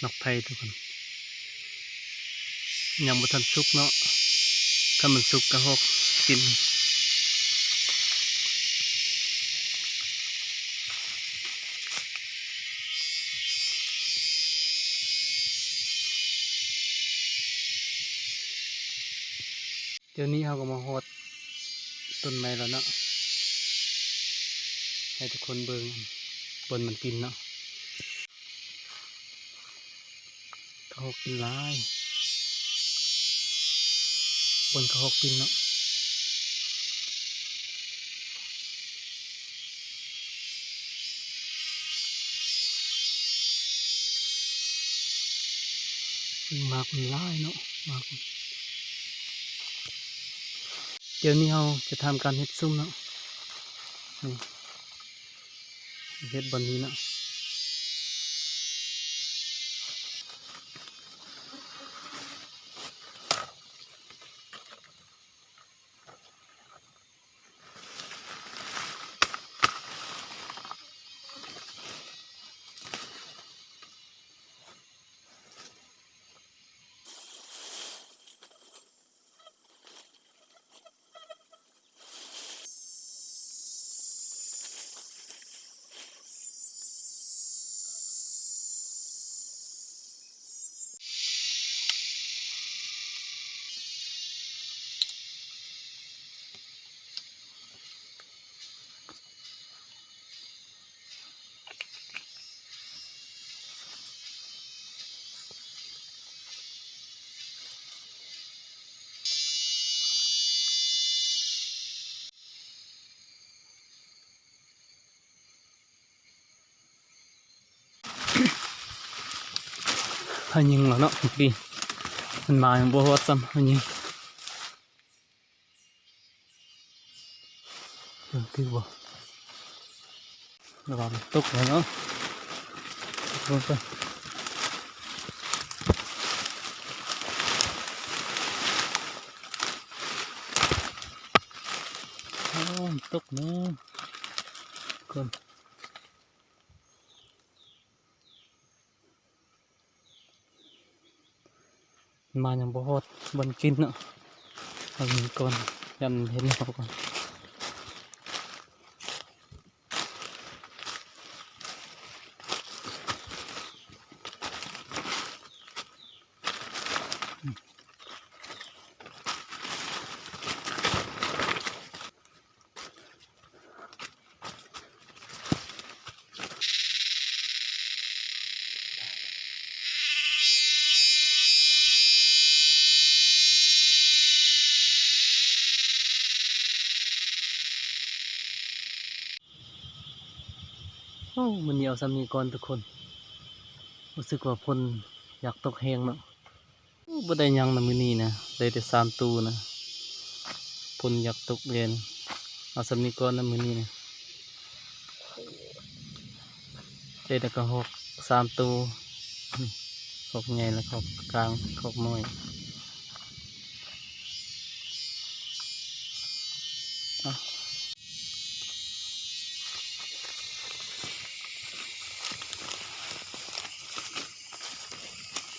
ໝາກໄຜ່ທຸກຄົນ ຍັງບໍ່ທັນສຸກເນາະ, ຄັນມັນສຸກກະຮອກກິນ. ດຽວນີ້ເຮົາກໍມາຮອດຕົ້ນໄມ້ແລ້ວເນາະ, ໃຫ້ທຸກຄົນເບິ່ງບ່ອນມັນກິນເນາະ. ກະຮອກກິນຫຼາຍ, ບ່ອນກະຮອກກິນເນາະ. ໝາກມັນຫຼາຍເນາະ, ໝາກ ດຽວນີ້ເຮົາຈະທຳການເຮັດຊຸມເນາະ, ນີ້ ເຮັດບ່ອນນີ້ເນາະ. ເຮົາຍິງແລ້ວເນາະ ເມື່ອກີ້ ມັນມາຍັງບໍ່ຮອດຊ້ຳ ເຮົາຍິງ. ເອີ ຖືກບໍ່? ລະວັງຕົກແລ້ວເນາະ, ຕົກລົງໄປ. ໂອ້ຍ ຕົກເນາະ ຄົນ. ມາຍັງບໍ່ຮອດບ່ອນກິນເນາະ, ເອົານີ້ກ່ອນ ຢ້ານເຫັນເຮົາກ່ອນ. ໂອ້ ມື້ນີ້ເອົາສ່ຳນີ້ກ່ອນທຸກຄົນ, ຮູ້ສຶກວ່າຝົນຢາກຕົກແຮງເນາະ. ໂອ້ ບໍ່ໄດ້ຫຍັງນະມື້ນີ້ນະ, ໄດ້ແຕ່ສາມໂຕນະ, ຝົນຢາກຕົກແລ້ວ. ເອົາສ່ຳນີ້ກ່ອນນະມື້ນີ້ນະ, ໄດ້ແຕ່ກະຮອກສາມໂຕ, ຮອກໃຫຍ່ ແລະ ຮອກກາງ ຮອກນ້ອຍ.